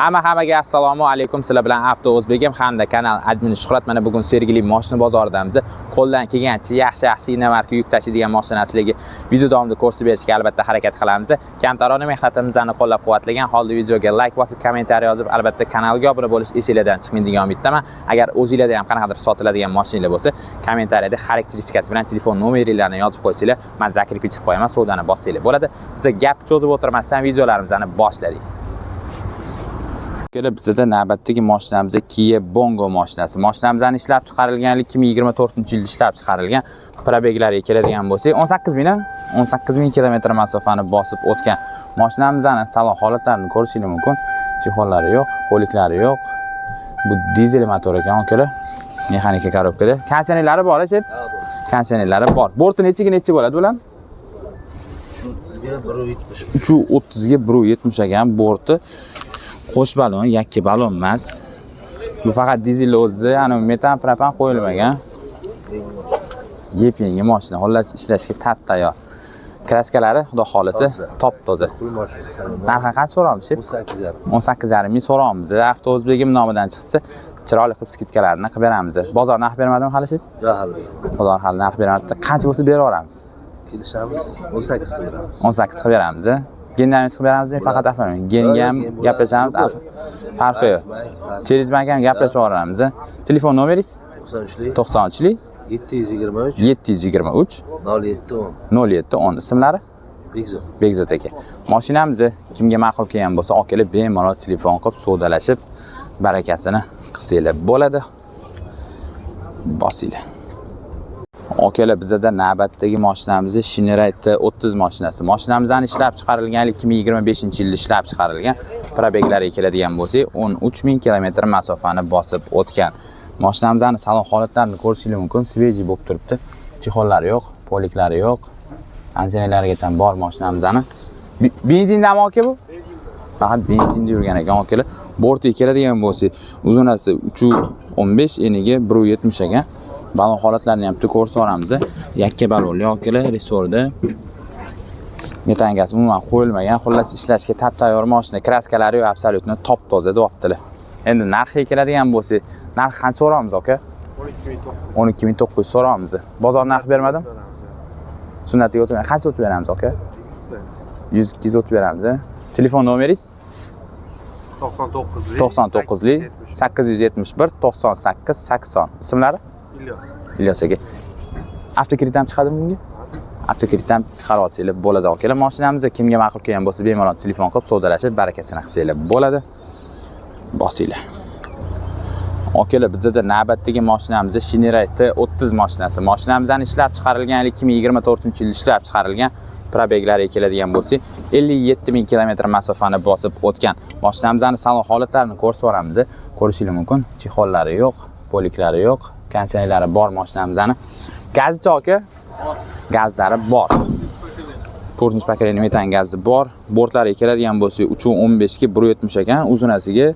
Hammaga assalomu alaykum. Sizlar bilan Avto O'zbegim hamda kanal admini Shuhrat. Mana bugun Sergeli moshina bozoridamiz. Qo'ldan kelgancha yaxshi-yaxshi inomarka yuk tashiydigan mashinalarni sizlarga video davomida ko'rsatib berishga albatta harakat qilamiz. Kamtarona mehnatimizni qo'llab-quvvatlagan holda videoga like bosib, kommentariy yozib, albatta kanalga obuna bo'lish esinglardan chiqmaydigan umiddaman. Agar o'zingizlarda ham qanaqadir sotiladigan mashinalar bo'lsa, kommentariyada xarakteristikasi bilan telefon nomeringlarni yozib qo'ysanglar, men закрепить qilib qo'yaman, savdoni bossanglar bo'ladi. Biz gap cho'zib o'tirmasdan videolarimizni boshladik. Kelib bizda navbatdagi mashinamiz Kia Bongo mashinasi. Mashinamizni ishlab chiqarilgan 2024-yilda ishlab chiqarilgan. Пробег lariga keladigan bo'lsak, 18 ming, 18 ming kilometr masofani bosib o'tgan. Mashinamizni salon holatlarini ko'rishingiz mumkin. Чехол lari yo'q, полик lari yo'q. Bu dizel motor ekan, akalar. Mexanika korobkada. Konditsionerlari bor, aka? Konditsionerlari bor. Borti nechiga nechi bo'ladi bular? 3.30ga 1.70. 3.30 ga 1.70 ekan borti. Qo'sh balon, yakka balon emas. Bu faqat dizel o'zida, ya'ni metan, propan qo'yilmagan. Yep-yangi mashina, xullas ishlashga tap tayyor. Краска lari xudo xolisa top toza. Pul mashina salonda. Narxi qancha so'raymiz? 18,5. 18,5 ming so'raymiz. Avto O'zbegim nomidan chiqsa, chiroyli qilib скидка larini qilib beramiz. Bozor narx bermadimi hali shep? Yo hali. Bozor hali narx bermadi. Qancha bo'lsa beraveramiz. Kelishamiz. 18 qilib beramiz. 18 qilib beramiz. Gendan qilib beramizmi faqat оформление? Genga ham Gen bo'ladi. gaplashamiz. Farqi yo'q. Bank, farqi. Через bank ham gaplashib yuboramiz. Telefon nomeringiz? 93lik 93lik 723 723 07 10. 07 10. Ismlari? Bekzod. Bekzod aka. Mashinamizni kimga ma'qul kelgan bo'lsa, olib kelib bemalol telefon qilib savdolashib, barakasini qilsanglar bo'ladi. Bosinglar. Akalar, bizada navbatdagi mashinamiz Shineray T30 mashinasi. Mashinamizni ishlab chiqarilgan 2025-yilda ishlab chiqarilgan. Пробег lariga keladigan bo'lsak, 13 ming kilometr masofani bosib o'tgan. Mashinamizni salon holatlarini ko'rishingiz mumkin. Свежий bo'lib turibdi. Чехол lari yo'q, полик lari yo'q. Antenalarigacha bor mashinamizni. Benzindami aka bu? Faqat benzinda yurgan ekan akalar. Bortiga keladigan bo'lsak, uzunasi 3.15, eniga 1.70 ekan. Balon holatlarini ham bitta ko'rsatib yuboramiz. Yakka balonli akalar, resorda metan gaz umuman qo'yilmagan. Xullas ishlashga tap tayyor mashina. Краска lari yo'q, абсолютно top toza deyaptilar. Endi narxiga keladigan bo'lsak, narxi qancha so'raymiz aka? 12 900 so'raymiz. Bozor narxi bermadim? Sunnatiga o'tib, qancha o'tib beramiz aka? 100 200 o'tib beramiz. Telefon nomeringiz? 99lik 99lik 871 98 80. Ismlari? Ilyos. Ilyos aka. Avtokredit ham chiqadimi bunga? Avtokredit ham chiqarib olsanglar bo'ladi akalar. Mashinamizni kimga ma'qul kelgan bo'lsa, bemalol telefon qilib savdolashib, barakasini qilsanglar bo'ladi. Bosinglar. Akalar, bizda navbatdagi mashinamiz Shineray T30 mashinasi. Mashinamizni ishlab chiqarilgan 2024-yilda ishlab chiqarilgan. Пробег lariga keladigan bo'lsak, 57 ming kilometr masofani bosib o'tgan. Mashinamizni salon holatlarini ko'rsatib yuboramiz. Ko'rishingiz mumkin. Чехол lari yo'q, полик lari yo'q, konditsionerlari bor mashinamizni. Gazichi aka? Gazlari bor. To'rtinchi поколение metan gazi bor. Bortlariga keladigan bo'lsak, 3.15 ga 1.70 ekan, uzunasiga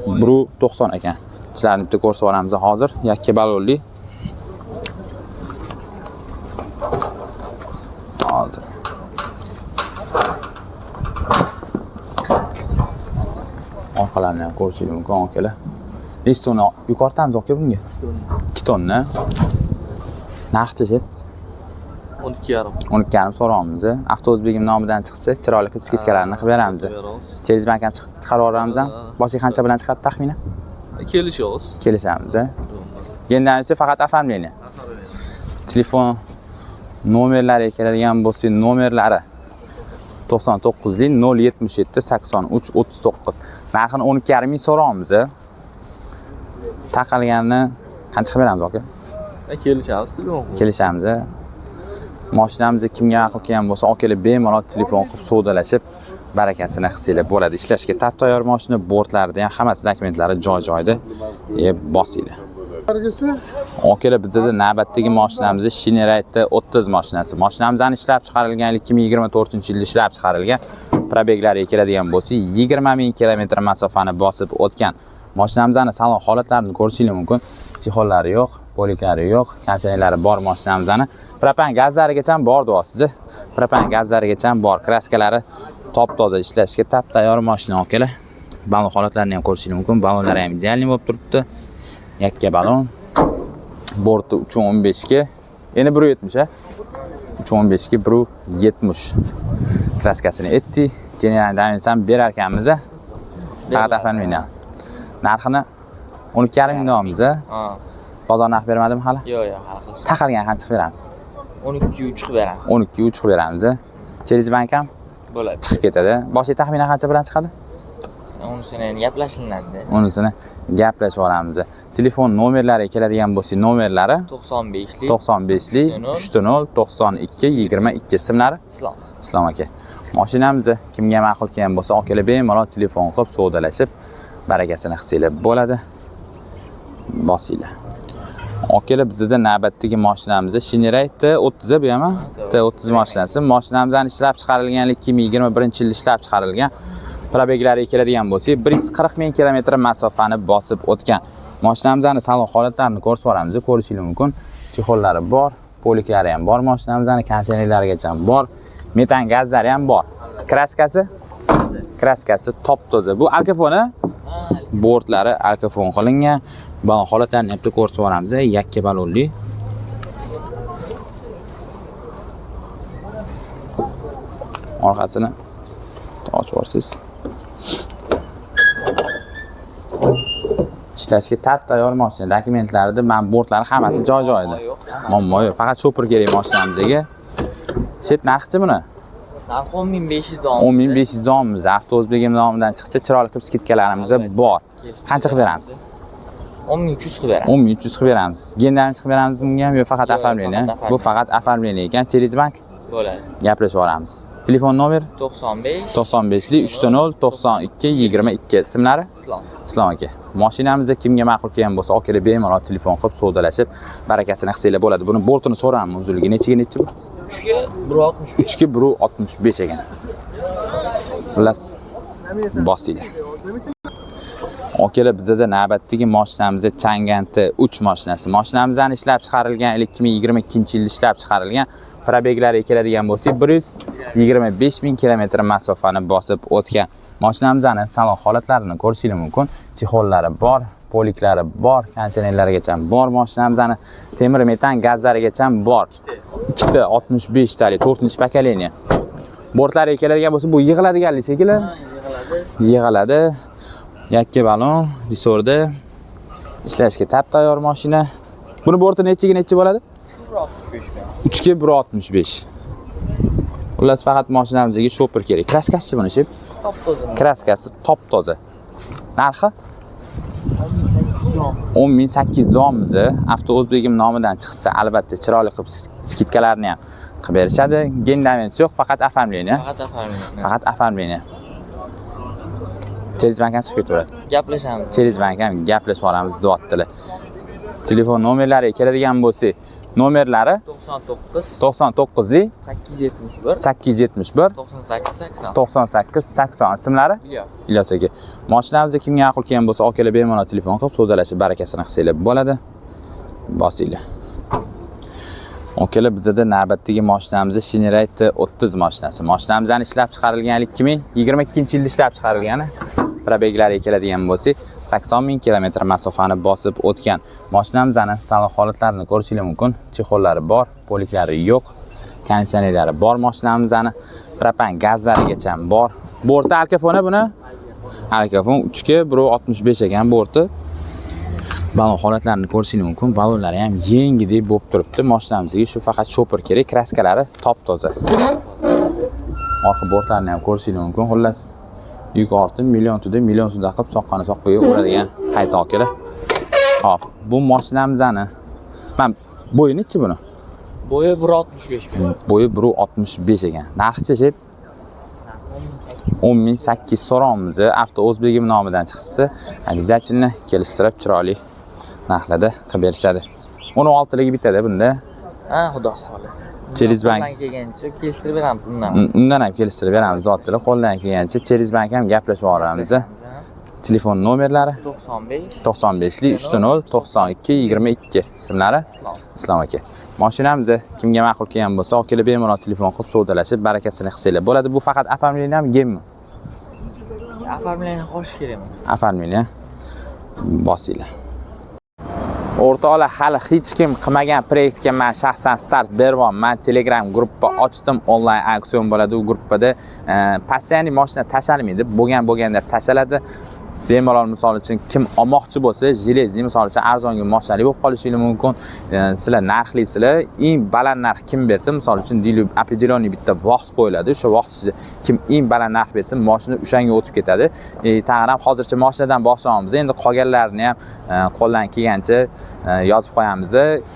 1.90 ekan. Sizlarni bitta ko'rsatib yuboramiz hozir. Yakka balonli. Hozir. Orqalarini ham ko'rishingiz mumkin akalar. Nechi tonna yuqoritamiz aka bunga? 2 tonna. Narxchi shep? 12,5. 12,5 so'raymiz. Avto O'zbegim nomidan chiqsa, chiroyli qilib скидка larni qilib beramiz. Beramiz. Через bank ham chiqarib yuboramiz ham. Ha. Boshiga qancha bilan chiqadi taxminan? Kelishamiz. Kelishamiz. Gendan esa faqat оформление. Telefon nomerlariga keladigan bo'lsak, nomerlari 99lik 077 83 39. Narxini 12,5 ming so'raymiz. Taqalganini qancha qilib beramiz aka? Kelishamiz telefon. Kelishamiz. Mashinamizni kimga ma'qul kelgan bo'lsa, olib kelib bemalol telefon qilib savdolashib, barakasini qilsanglar bo'ladi. Ishlashga tap tayyor mashina, bortlarida ham hammasi dokumentlari joy-joyida. Bosinglar. Akalar, bizda navbatdagi mashinamiz Shineray T30 mashinasi. Mashinamizni ishlab chiqarilgan 2024-yilda ishlab chiqarilgan. Пробег lariga keladigan bo'lsak, 20 ming kilometr masofani bosib o'tgan. Mashinamizni salon holatlarini ko'rishingiz mumkin. Чехол lari yo'q, полик lari yo'q, konditsionerlari bor mashinamizni. Propan gazlarigacha bor deyapsiz. Propan gazlarigacha bor. Краска lari top toza, ishlashga tap tayyor mashina akalar. Balon holatlarini ham ko'rishingiz mumkin. Balonlari ham идеальный bo'lib turibdi. Yakka balon. Borti 3.15 ga. Endi 1.70 a. 3.15 ga 1.70. Краска sini etdik. General ham berar ekanmiz a. Faqat оформление. Narxini 12,5 ming deyapmiz a. Ha. Bozor narx bermadimi hali? Yo'q, yo'q, hali qilsin. Taqalgan qancha qilib beramiz? 12 3 qilib beramiz. 12,3 qilib beramiz a. Через bank ham Bo'ladi. chiqib ketadi. Boshiga taxminan qancha bilan chiqadi? Unisini endi gaplashilinadi. Unisini gaplashib olamiz. Telefon nomerlariga keladigan bo'lsak, nomerlari 95lik 95 lik 3 0 92 22 ismlari Islom. Islom aka. Mashinamizni kimga ma'qul kelgan bo'lsa, akalar bemalol telefon qilib savdolashib, barakasini qilsanglar bo'ladi. Bosinglar. Akalar, bizda navbatdagi mashinamiz Shineray T30 bu ham, T30 mashinasi. Mashinamizni ishlab chiqarilgan 2021-yilda ishlab chiqarilgan. Пробег lariga keladigan bo'lsak, 140 ming kilometr masofani bosib o'tgan. Mashinamizni salon holatlarini ko'rsatib yuboramiz, ko'rishingiz mumkin. Чехол lari bor, полик lari ham bor, mashinamizni konditsionerlarigacha ham bor, metan gazlari ham bor. Краска si? Краска si top toza. Bu alkafoni bortlari alkafon qilingan. Balon holatlarini ham ko'rsatib yuboramiz. Yakka balonli. Orqasini ochib yuborsangiz. Ishlashga tap tayyor mashina. Dokumentlarida man bortlari hammasi joy-joyida. Muammo yo'q, hammasi. Muammo yo'q. Faqat shopir kerak mashinamizga. Shet narxichi buni? Narxi 10500 dom. 10 500 domimiz. Avto o'zbegim nomidan chiqsa chiroyli qilib скидка larimiz bor. Qancha qilib beramiz? 10300 qilib beramiz. 10 300 qilib beramiz. Gendan chiqib beramiz bunga ham yo faqat Yo'q, оформление? faqat Bu faqat оформление ekan. Через bank Bo'ladi. gaplashib olamiz. Telefon nomer 95 95 lik 3 0 92 22 ismlari Islom. Islom aka. Mashinamizda kimga ma'qul kelgan bo'lsa, akalar bemalol telefon qilib savdolashib, barakasini qilsanglar bo'ladi. Buni bortini so'raymi uzunligi nechiga nechi bu? 3 ga 1.65. 3 ga 1.65 ekan. Xullas, bosinglar. Akalar, bizda navbatdagi mashinamiz Changan T3 mashinasi. Mashinamizni ishlab chiqarilgan 2022-yilda ishlab chiqarilgan. Пробег lariga keladigan bo'lsak, 125 ming kilometr masofani bosib o'tgan. Mashinamizni salon holatlarini ko'rishingiz mumkin. Чехол lari bor, полик lari bor, konditsionerlarigacha bor mashinamizni, temir metan gazlarigacha bor. Ikkita 65 talik, 4-поколение. Bortlariga keladigan bo'lsa, bu yig'iladiganlik shekilli. Yig'iladi. Yig'iladi. Yakka balon, risorda ishlashga tap tayyor mashina. Buni borti nechiga nechi bo'ladi? 1.65 bilan. 3 ga 1.65. Xullas, faqat mashinamizga shopir kerak. Краска si buni shep. Top toza. Краска si top toza. Narxi 10 800 domimiz. Avto o'zbegim nomidan chiqsa, albatta chiroyli qilib скидка larni ham qilib berishadi. Gendamens yo'q, faqat оформление. Faqat оформление. Faqat оформление. Через bank ham chiqib ketaveradi. Gaplashamiz. Через bank ham gaplashib olamiz deyaptilar. Telefon nomerlariga keladigan bo'lsak, nomerlari 99 99 lik 871 871 98 80. 98 80 ismlari Ilyos. Ilyos aka. Mashinamizda kimga ma'qul kelgan bo'lsa, akalar bemalol telefon qilib savdolashib barakasini qilsanglar bo'ladi. Bosinglar. Akalar, bizda navbatdagi mashinamiz Shineray T30 mashinasi. Mashinamizni ishlab chiqarilgan 2022-yilda ishlab chiqarilgani. Пробег lariga keladigan bo'lsak, 80 ming kilometr masofani bosib o'tgan. Mashinamizni salon holatlarini ko'rishingiz mumkin. Чехол lari bor, полик lari yo'q, konditsionerlari bor mashinamizni, propan gazlarigacha bor. Borti alkafona buni? Alkafon 3 ga 1.65 ekan borti. Balon holatlarini ko'rishingiz mumkin. Balonlari ham yengidek bo'lib turibdi. Mashinamizga shu faqat shopir kerak. Краска lari top toza. Orqa bortlarini ham ko'rishingiz mumkin. Xullas, yuk ortib million tuda million suda qilib soqqani soqqaga uradigan hayta akalar. Hop, bu mashinamizni man bo'yi nechi buni? Bo'yi 1.65 bilan. Bo'yi 1.65 ekan. Narxichi shep 10 800 so'rovimiz. Avto o'zbegim nomidan chiqsa, обязательно kelishtirib chiroyli narxlarda qilib berishadi. 16 ligi bitadi bunda. Ha, xudo xolasa. Через bank. Qo'ldan kelgancha kelishtirib beramiz undan. Undan ham kelishtirib beramiz zotdilar. Qo'ldan kelgancha через bank ham gaplashib olamiz. Telefon nomerlari 95 95 lik 3 0 92 22 ismlari Islom. Islom aka. Mashinamizni kimga ma'qul kelgan bo'lsa, akalar bemalol telefon qilib savdolashib barakasini qilsanglar bo'ladi. Bu faqat оформление ham gemmi? Оформление qolish kerakmi? Оформление bosinglar. O'rtoqlar, hali hech kim qilmagan proyektga man shaxsan start beryapman. Telegram gruppa ochdim, onlayn auksion bo'ladi. U gruppada постоянный mashina tashalmaydi, bo'lgan bo'lganda tashaladi. Bemalol, misol uchun, kim olmoqchi bo'lsa, железный, misol uchun, arzonga mashinali bo'lib qolishingiz mumkin. Sizlar narxlisizlar, eng baland narx kim bersa, misol uchun, deylik, определенный bitta vaqt qo'yiladi. O'sha vaqt ichida kim eng baland narx bersa, mashina o'shanga o'tib ketadi. Tag'in ham hozircha mashinadan boshlayapmiz. Endi qolganlarini ham qo'ldan kelgancha yozib qo'yamiz.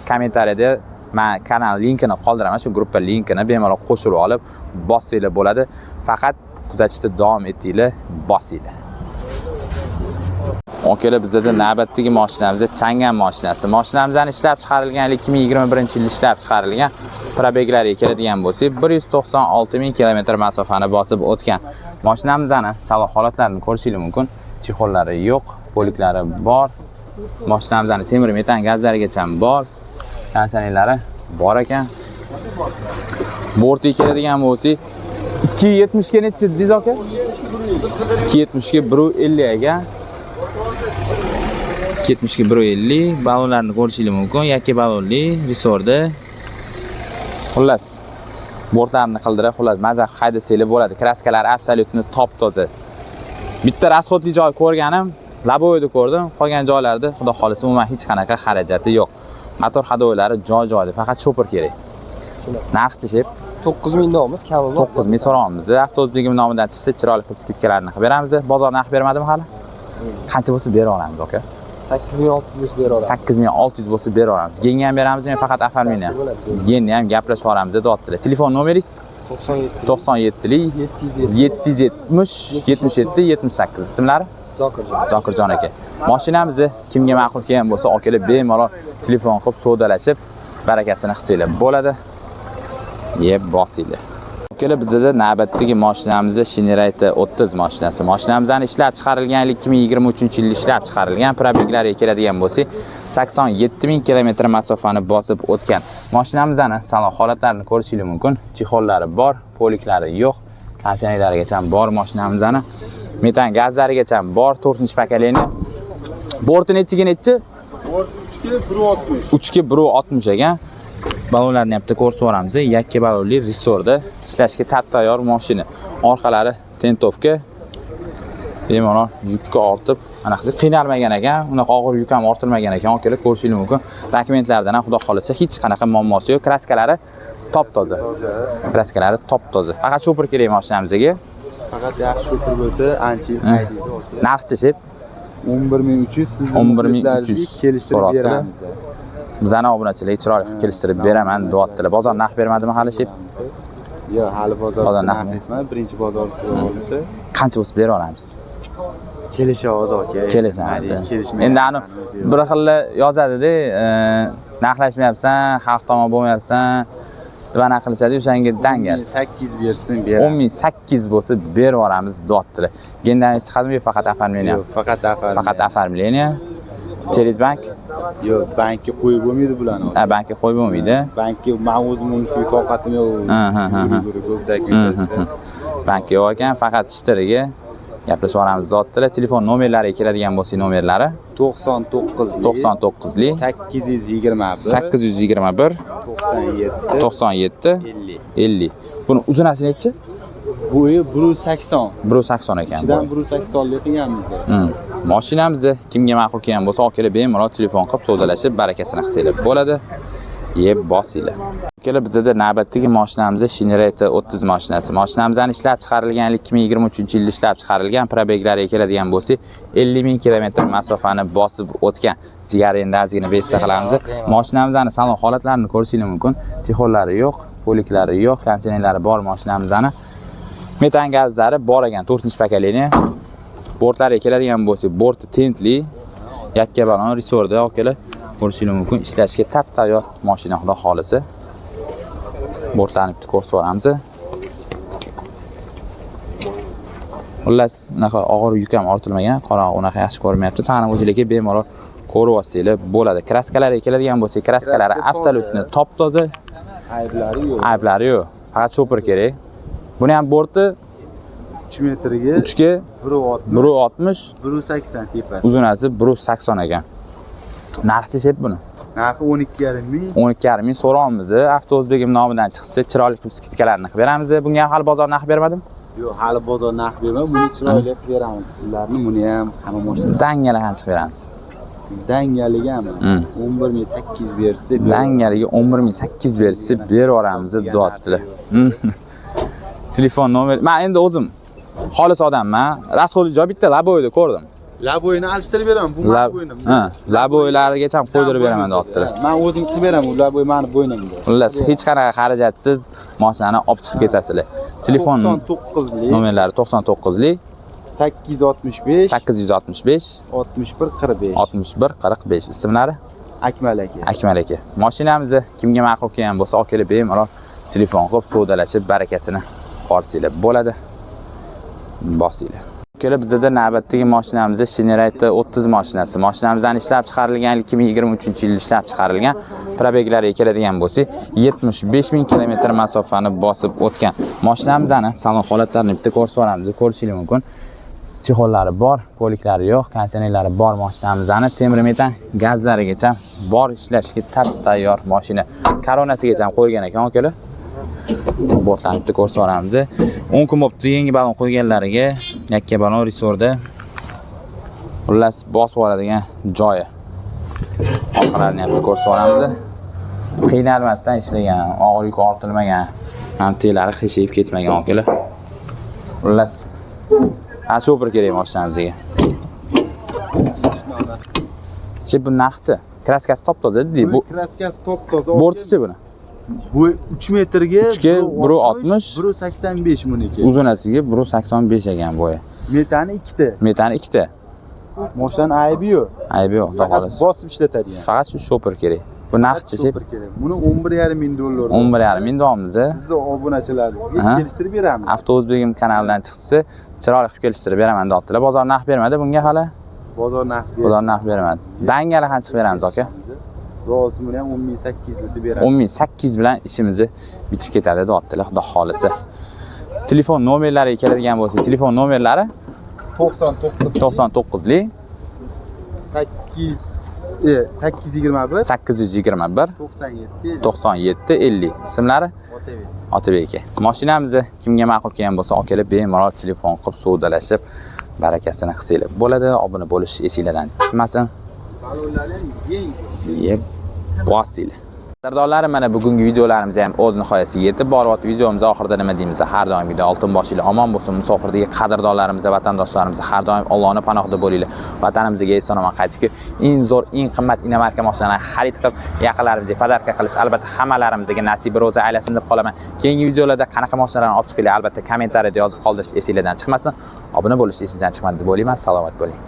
Kommentariyada man kanal linkini qoldiraman, shu gruppa linkini bemalol qo'shilib olib bossanglar bo'ladi. Faqat kuzatishda davom etinglar, bosinglar. Akalar, bizada navbatdagi mashinamiz Changan mashinasi. Mashinamizni ishlab chiqarilgan yili 2021-yilda ishlab chiqarilgan. Пробег lariga keladigan bo'lsak, 196 ming kilometr masofani bosib o'tgan. Mashinamizni salon holatlarini ko'rishingiz mumkin. Чехол lari yo'q, полик lari bor. Mashinamizni temir metan gazlarigacha bor. Konditsionerlari bor ekan. Bortiga keladigan bo'lsak, 270 ga necha dedingiz, aka? 270 ga 150 ekan. 70 ga 150. Balonlarni ko'rishingiz mumkin. Yakka balonli, ressorda. Xullas, bortlarni qildirib, xullas, maza qilib haydasanglar bo'ladi. Краска lari абсолютно top toza. Bitta расход li joy ko'rganim, лобовой da ko'rdim. Qolgan joylarda, xudo xolisa, umuman hech qanaqa xarajati yo'q. Motor ходовой lari joy-joyida, faqat shopir kerak. Narxchi, shep? 9000 deyapmiz, kami bor. 9000 so'rayapmiz. Avtobusligim nomidan chiqsa, chiroyli qilib скидка larni qilib beramiz. Bozor narx bermadimi hali? Qancha bo'lsa bera olamiz, aka? 8605 bera olamiz. 8600 bo'lsa bera olamiz. Genga ham beramizmi, faqat оформление? Genni ham gaplashib olamiz, deyaptilar. Telefon nomeringiz? 97 97 lik 770 770 77 78. Ismlari? Zokirjon. Zokirjon aka. Mashinamizni kimga ma'qul kelgan bo'lsa, akalar, bemalol telefon qilib savdolashib, barakasini qilsanglar bo'ladi. Yeb bosinglar. Akalar, bizda navbatdagi mashinamiz Shineray T30 mashinasi. Mashinamizni ishlab chiqarilgan yili 2023-yilda ishlab chiqarilgan. Пробег lariga keladigan bo'lsak, 87 ming kilometr masofani bosib o'tgan. Mashinamizni salon holatlarini ko'rishingiz mumkin. Чехол lari bor, полик lari yo'q. Konditsionerlarigacha bor mashinamizni. Metan gazlarigacha bor, 4-поколение. Borti nechiga nechi? Bort 3 ga 1.60. 3 ga 1.60 ekan. Balonlarni ham bitta ko'rsatib yuboramiz. Yakka balonli, ressorda, ishlashga tap tayyor mashina. Orqalari тентовка. Bemalol yukka ortib, anaqa qiynalmagan ekan, unaqa og'ir yuk ham ortilmagan ekan. Akalar, ko'rishingiz mumkin. Dokumentlardan ham, xudo xolasa, hech qanaqa muammosi yo'q. Краска lari top toza. Краска lari top toza. Faqat shopir kerak mashinamizga. Faqat yaxshi shopir bo'lsa, ancha yil haydaydi. Narxchi, shep? 11 300, sizni 11 300 muxlislaringizga kelishtirib so'rabdilar. beramiz. Bizani obunachilarga chiroyli qilib kelishtirib beraman, deyaptilar. Bozor narx bermadimi hali, shep? Yo'q, hali bozor Bozor narx narxi. aytmadi. Birinchi bozor olsa. Qancha bo'lsa bera olamiz? Kelishamiz, aka. Kelishamiz. Kelishmayapmiz. Endi ani bir xil yozadida, narxlashmayapsan, xalq tomon bo'lmayapsan deb anaqa qilishadi, o'shanga dangal. 8 bersin, beramiz. 10 800 bo'lsa berib yuboramiz, deyaptilar. Gendan chiqadimi, faqat оформление? Yo'q, faqat оформление. Faqat оформление. Через bank? Yo'q, bankka qo'yib bo'lmaydi bularni. Ha, bankka qo'yib bo'lmaydi. Bankka man o'zim unisiga toqatim yo'q. Ha, ha, ha, ha. Yugurib ko'p dokumentatsiya. Bankka yo'q ekan, faqat ishtiriga gaplashib yuboramiz, deyaptilar. Telefon nomerlariga keladigan bo'lsak, nomerlari? 99 99 lik 821 821 97 97 50. 50. Buni uzunasi nechi? Bo'yi 1.80. 1.80 ekan. Ichidan bo'yi. 1.80lik qilganmiz. Mashinamizni kimga ma'qul kelgan bo'lsa, akalar, bemalol telefon qilib savdolashib, barakasini qilsanglar bo'ladi. Yeb bosinglar. Akalar, bizada navbatdagi mashinamiz Shineray T30 mashinasi. Mashinamizni ishlab chiqarilgan yili 2023-yilda ishlab chiqarilgan. Пробег lariga keladigan bo'lsak, 50 ming kilometr masofani bosib o'tgan. Jigar, endi ozgina besta qilamiz. Mashinamizni salon holatlarini ko'rishingiz mumkin. Чехол lari yo'q, полик lari yo'q, konditsionerlari bor mashinamizni. Metan gazlari bor ekan, 4-поколение. Bortlariga keladigan bo'lsak, borti tentli, yakka balon, ressorda, akalar, ko'rishingiz mumkin. Ishlashga tap tayyor mashina, xudo xolisa. Bortlarni bitta ko'rsatib yuboramiz. Xullas, unaqa og'ir yuk ham ortilmagan, qorong'i unaqa yaxshi ko'rinmayapti. Tani o'zingizga bemalol ko'rib olsanglar bo'ladi. Краска lariga keladigan bo'lsak, краска lari Краска toza. Абсолютно top toza, Ayblari yo'q. Ayblari yo'q. Faqat shopir kerak. Buni ham borti 3 metrga 3 ga 1.60 1.60, 1.80 tepasi. Uzunasi 1.80 ekan. Narxi shep buni. Narxi 12,5 ming. 12,5 ming so'rayapmiz. Avto O'zbegim nomidan chiqsa chiroyli qilib скидка larni qilib beramiz. Bunga ham hali bozor narxi bermadim. Yo'q, hali bozor narxi bermadi. Buni chiroyli qilib beramiz. Pullarni buni ham hamma mashina Dangali qancha qilib beramiz? Dangaligi ham 11 800 bersa beramiz. Dangaligi 11 800 bersa berib yuboramiz deyaptilar. Telefon nomer. Men endi o'zim xolis odamman. Расход joy bitta лобовой ni ko'rdim. Лобовой ni alishtirib beraman. Bu mani bo'ynim. Ha, лобовой larigacha ham qo'ydirib beraman deyaptilar. Man o'zim qilib beraman, ular bo'y mani bo'ynimda. Xullas, hech qanaqa xarajatsiz mashinani olib chiqib ketasizlar. Telefon 99lik nomerlari 99lik 865 865 61 45. 61 45. Ismlari? Akmal aka. Akmal aka. Mashinamizni kimga ma'qul kelgan bo'lsa, olib kelib bemalol telefon qilib savdolashib barakasini olsanglar bo'ladi. Bosinglar. Kelib bizda navbatdagi mashinamiz Shineray T30 mashinasi. Mashinamizdan ishlab chiqarilgan 2023-yilda ishlab chiqarilgan. Пробег lariga keladigan bo'lsak, 75 ming kilometr masofani bosib o'tgan. Mashinamizni salon holatlarini bitta ko'rsatib yuboramiz, ko'rishingiz mumkin. Чехол lari bor, полик lari yo'q, konditsionerlari bor mashinamizni, temir metan gazlarigacha bor, ishlashga tap tayyor mashina. Koronasigacha ham qo'yilgan ekan akalar. Bortlarni bitta ko'rsatib yuboramiz. 10 kun bo'libdi yangi balon qo'yganlariga, yakka balon resorda. Xullas, bosib yuboradigan joyi. Orqalarini ham bitta ko'rsatib yuboramiz. Qiynalmasdan ishlagan, og'ir yuk ortilmagan, ham telari qiyshayib ketmagan akalar. Xullas, ha, шофёр kerak mashinamizga. Chi bu narxchi? Краска si top-toza deydi. Bu Краска si top toza. Bortichi buni. Bu 3 metrga 3 ga 1.60, 1.85 buniki. Uzunasiga 1.85 ekan bo'yi. Metani ikkita. Metani ikkita. Mashinani aybi yo'q. Aybi yo'q, xudo Faqat xohlasa. bosib ishlatadigan. Faqat shu шофёр kerak. Bu narxchi? Шофёр kerak. Buni 11,5 ming dollar. 11,5 ming deyapmiz. Sizni obunachilaringizga kelishtirib beramiz. Avto O'zbegim kanalidan chiqsa, chiroyli qilib kelishtirib beraman deyaptilar. Bozor narx bermadi bunga hali. Bozor narxi Bozor narx bermadi. Dangali qancha qilib beramiz aka? Rozi, buni ham 10 800 bo'lsa beramiz. 10 800 bilan ishimizni bitib ketadi deyaptilar, xudo xohlasa. Telefon nomerlariga keladigan bo'lsa, telefon nomerlari 99 99lik 8 821 821 97 97 50. Ismlari? Otabek. Otabek aka. Mashinamizni kimga ma'qul kelgan bo'lsa, olib kelib bemalol telefon qilib savdolashib barakasini qilsanglar bo'ladi. Obuna bo'lish esinglardan chiqmasin. Balonlarni ham yeng. Yeb bosinglar. Qadrdonlarim, mana bugungi videolarimiz ham o'z nihoyasiga yetib boryapti. Videomiz oxirida nima deymiz? Har doimgidek oltin boshinglar omon bo'lsin. Musofirdagi qadrdonlarimiz, vatandoshlarimiz har doim Allohning panohida bo'linglar. Vatanimizga eson omon qaytib kelib, eng zo'r, eng qimmat иномарка mashinalarni xarid qilib, yaqinlarimizga подарка qilish albatta hammalarimizga nasib ro'za aylasin deb qolaman. Keyingi videolarda qanaqa mashinalarni olib chiqinglar, albatta kommentariyada yozib qoldirish esinglardan chiqmasin. Obuna bo'lish esingizdan chiqmadi deb o'ylayman. Salomat bo'ling.